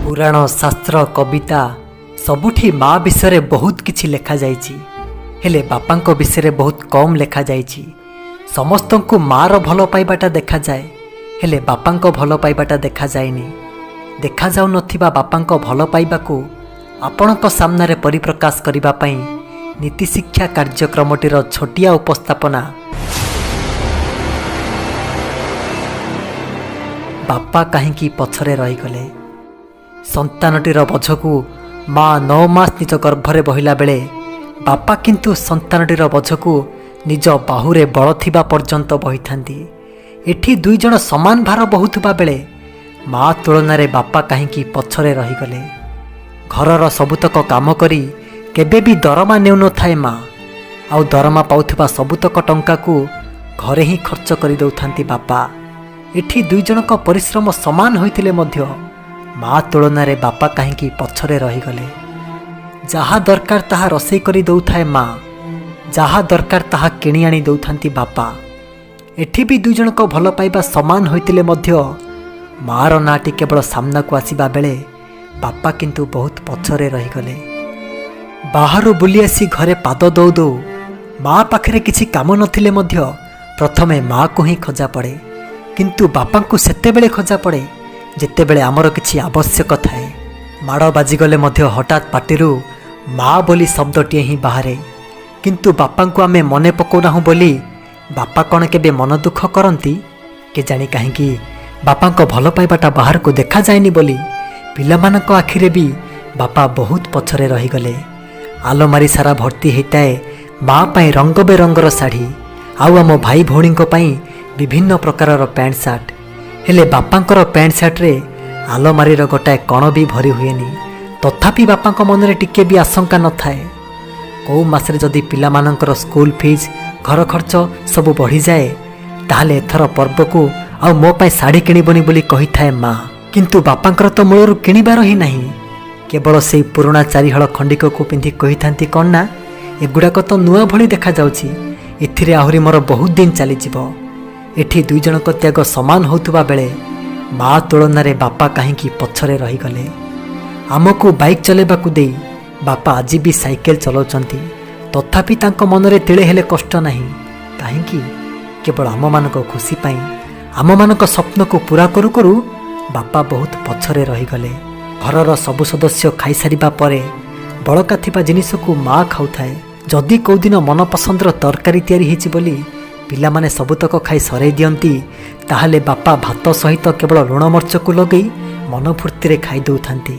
ପୁରାଣ, ଶାସ୍ତ୍ର, କବିତା ସବୁଠି ମା ବିଷୟରେ ବହୁତ କିଛି ଲେଖାଯାଇଛି, ହେଲେ ବାପାଙ୍କ ବିଷୟରେ ବହୁତ କମ୍ ଲେଖାଯାଇଛି। ସମସ୍ତଙ୍କୁ ମାଆର ଭଲ ପାଇବାଟା ଦେଖାଯାଏ, ହେଲେ ବାପାଙ୍କ ଭଲ ପାଇବାଟା ଦେଖାଯାଏନି। ଦେଖାଯାଉନଥିବା ବାପାଙ୍କ ଭଲ ପାଇବାକୁ ଆପଣଙ୍କ ସାମ୍ନାରେ ପରିପ୍ରକାଶ କରିବା ପାଇଁ ନୀତିଶିକ୍ଷା କାର୍ଯ୍ୟକ୍ରମଟିର ଛୋଟିଆ ଉପସ୍ଥାପନା, ବାପା କାହିଁକି ପଛରେ ରହିଗଲେ। ସନ୍ତାନଟିର ବୋଝକୁ ମା 9 ମାସ ନିଜ ଗର୍ଭରେ ବହିଲା ବେଳେ ବାପା କିନ୍ତୁ ସନ୍ତାନଟିର ବୋଝକୁ ନିଜ ବାହୁରେ ବଳ ଥିବା ପର୍ଯ୍ୟନ୍ତ ବହିଥାନ୍ତି। ଏଠି ଦୁଇ ଜଣ ସମାନ ଭାର ବହୁଥିବା ବେଳେ ମା ତୁଳନାରେ ବାପା କାହିଁକି ପଛରେ ରହିଗଲେ? ଘରର ସବୁତକ କାମ କରି କେବେ ବି ଦରମା ନେଉନଥାଏ ମା, ଆଉ ଦରମା ପାଉଥିବା ସବୁତକ ଟଙ୍କାକୁ ଘରେ ହିଁ ଖର୍ଚ୍ଚ କରିଦେଉଥାନ୍ତି ବାପା। ଏଠି ଦୁଇ ଜଣଙ୍କ ପରିଶ୍ରମ ସମାନ ହୋଇଥିଲେ ମଧ୍ୟ ମା ତୁଳନାରେ ବାପା କାହିଁକି ପଛରେ ରହିଗଲେ? ଯାହା ଦରକାର ତାହା ରୋଷେଇ କରି ଦେଉଥାଏ ମା, ଯାହା ଦରକାର ତାହା କିଣି ଆଣି ଦେଉଥାନ୍ତି ବାପା। ଏଠି ବି ଦୁଇ ଜଣଙ୍କ ଭଲ ପାଇବା ସମାନ ହୋଇଥିଲେ ମଧ୍ୟ ମାଆର ନାଁଟି କେବଳ ସାମ୍ନାକୁ ଆସିବା ବେଳେ ବାପା କିନ୍ତୁ ବହୁତ ପଛରେ ରହିଗଲେ। ବାହାରୁ ବୁଲି ଆସି ଘରେ ପାଦ ଦଉ ଦଉ ମା ପାଖରେ କିଛି କାମ ନଥିଲେ ମଧ୍ୟ ପ୍ରଥମେ ମାଆକୁ ହିଁ ଖୋଜା ପଡ଼େ, କିନ୍ତୁ ବାପାଙ୍କୁ ସେତେବେଳେ ଖୋଜା ପଡ଼େ ଯେତେବେଳେ ଆମର କିଛି ଆବଶ୍ୟକ ଥାଏ। ମାଡ଼ ବାଜିଗଲେ ମଧ୍ୟ ହଠାତ୍ ପାଟିରୁ ମା ବୋଲି ଶବ୍ଦଟିଏ ହିଁ ବାହାରେ, କିନ୍ତୁ ବାପାଙ୍କୁ ଆମେ ମନେ ପକାଉନାହୁଁ ବୋଲି ବାପା କ'ଣ କେବେ ମନ ଦୁଃଖ କରନ୍ତି? କେଜାଣି କାହିଁକି ବାପାଙ୍କ ଭଲ ପାଇବାଟା ବାହାରକୁ ଦେଖାଯାଏନି ବୋଲି ପିଲାମାନଙ୍କ ଆଖିରେ ବି ବାପା ବହୁତ ପଛରେ ରହିଗଲେ। ଆଲମାରି ସାରା ଭର୍ତ୍ତି ହେଇଥାଏ ମା ପାଇଁ ରଙ୍ଗ ବେରଙ୍ଗର ଶାଢ଼ୀ, ଆଉ ଆମ ଭାଇ ଭଉଣୀଙ୍କ ପାଇଁ ବିଭିନ୍ନ ପ୍ରକାରର ପ୍ୟାଣ୍ଟ ସାର୍ଟ। ହେଲେ ବାପାଙ୍କର ପ୍ୟାଣ୍ଟ ସାର୍ଟରେ ଆଲମାରିର ଗୋଟାଏ କଣ ବି ଭରି ହୁଏନି। ତଥାପି ବାପାଙ୍କ ମନରେ ଟିକେ ବି ଆଶଙ୍କା ନଥାଏ। କେଉଁ ମାସରେ ଯଦି ପିଲାମାନଙ୍କର ସ୍କୁଲ ଫିଜ୍, ଘର ଖର୍ଚ୍ଚ ସବୁ ବଢ଼ିଯାଏ, ତାହେଲେ ଏଥର ପର୍ବକୁ ଆଉ ମୋ ପାଇଁ ଶାଢ଼ୀ କିଣିବନି ବୋଲି କହିଥାଏ ମା। କିନ୍ତୁ ବାପାଙ୍କର ତ ମୂଳରୁ କିଣିବାର ହିଁ ନାହିଁ। କେବଳ ସେଇ ପୁରୁଣା ଚାରିହଳ ଖଣ୍ଡିକକୁ ପିନ୍ଧି କହିଥାନ୍ତି କ'ଣ ନା, ଏଗୁଡ଼ାକ ତ ନୂଆ ଭଳି ଦେଖାଯାଉଛି, ଏଥିରେ ଆହୁରି ମୋର ବହୁତ ଦିନ ଚାଲିଯିବ। ଏଠି ଦୁଇ ଜଣଙ୍କ ତ୍ୟାଗ ସମାନ ହେଉଥିବା ବେଳେ ମା ତୁଳନାରେ ବାପା କାହିଁକି ପଛରେ ରହିଗଲେ? ଆମକୁ ବାଇକ୍ ଚଲାଇବାକୁ ଦେଇ ବାପା ଆଜି ବି ସାଇକେଲ ଚଲାଉଛନ୍ତି, ତଥାପି ତାଙ୍କ ମନରେ ତିଳେ ହେଲେ କଷ୍ଟ ନାହିଁ। କାହିଁକି? କେବଳ ଆମମାନଙ୍କ ଖୁସି ପାଇଁ, ଆମମାନଙ୍କ ସ୍ୱପ୍ନକୁ ପୂରା କରୁ କରୁ ବାପା ବହୁତ ପଛରେ ରହିଗଲେ। ଘରର ସବୁ ସଦସ୍ୟ ଖାଇସାରିବା ପରେ ବଳକା ଥିବା ଜିନିଷକୁ ମା ଖାଉଥାଏ। ଯଦି କେଉଁଦିନ ମନପସନ୍ଦର ତରକାରୀ ତିଆରି ହେଇଛି ବୋଲି ପିଲାମାନେ ସବୁତକ ଖାଇ ସରେଇ ଦିଅନ୍ତି, ତାହେଲେ ବାପା ଭାତ ସହିତ କେବଳ ଲୁଣ ମରିଚକୁ ଲଗେଇ ମନ ଫୁର୍ତ୍ତିରେ ଖାଇ ଦେଉଥାନ୍ତି।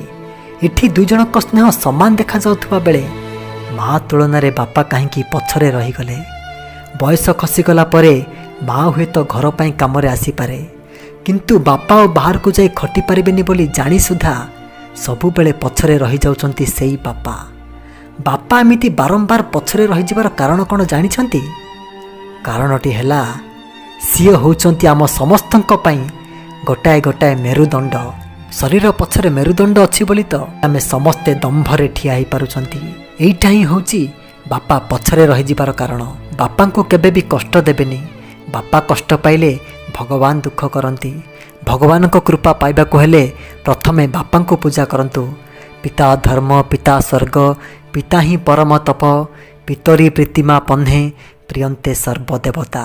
ଏଠି ଦୁଇ ଜଣଙ୍କ ସ୍ନେହ ସମାନ ଦେଖାଯାଉଥିବା ବେଳେ ମା ତୁଳନାରେ ବାପା କାହିଁକି ପଛରେ ରହିଗଲେ? ବୟସ ଖସିଗଲା ପରେ ମା ହୁଏତ ଘର ପାଇଁ କାମରେ ଆସିପାରେ, କିନ୍ତୁ ବାପା ଆଉ ବାହାରକୁ ଯାଇ ଖଟିପାରିବେନି ବୋଲି ଜାଣି ସୁଦ୍ଧା ସବୁବେଳେ ପଛରେ ରହିଯାଉଛନ୍ତି ସେଇ ବାପା। ବାପା ଏମିତି ବାରମ୍ବାର ପଛରେ ରହିଯିବାର କାରଣ କ'ଣ ଜାଣିଛନ୍ତି? କାରଣଟି ହେଲା, ସିଏ ହେଉଛନ୍ତି ଆମ ସମସ୍ତଙ୍କ ପାଇଁ ଗୋଟାଏ ଗୋଟାଏ ମେରୁଦଣ୍ଡ। ଶରୀର ପଛରେ ମେରୁଦଣ୍ଡ ଅଛି ବୋଲି ତ ଆମେ ସମସ୍ତେ ଦମ୍ଭରେ ଠିଆ ହେଇପାରୁଛନ୍ତି। ଏଇଟା ହିଁ ହେଉଛି ବାପା ପଛରେ ରହିଯିବାର କାରଣ। ବାପାଙ୍କୁ କେବେ ବି କଷ୍ଟ ଦେବେନି। ବାପା କଷ୍ଟ ପାଇଲେ ଭଗବାନ ଦୁଃଖ କରନ୍ତି। ଭଗବାନଙ୍କ କୃପା ପାଇବାକୁ ହେଲେ ପ୍ରଥମେ ବାପାଙ୍କୁ ପୂଜା କରନ୍ତୁ। ପିତା ଧର୍ମ, ପିତା ସ୍ୱର୍ଗ, ପିତା ହିଁ ପରମ ତପ, ପିତରି ପ୍ରୀତିମା ପହ୍ନେ ପ୍ରିୟନ୍ତେ ସର୍ବଦେବତା।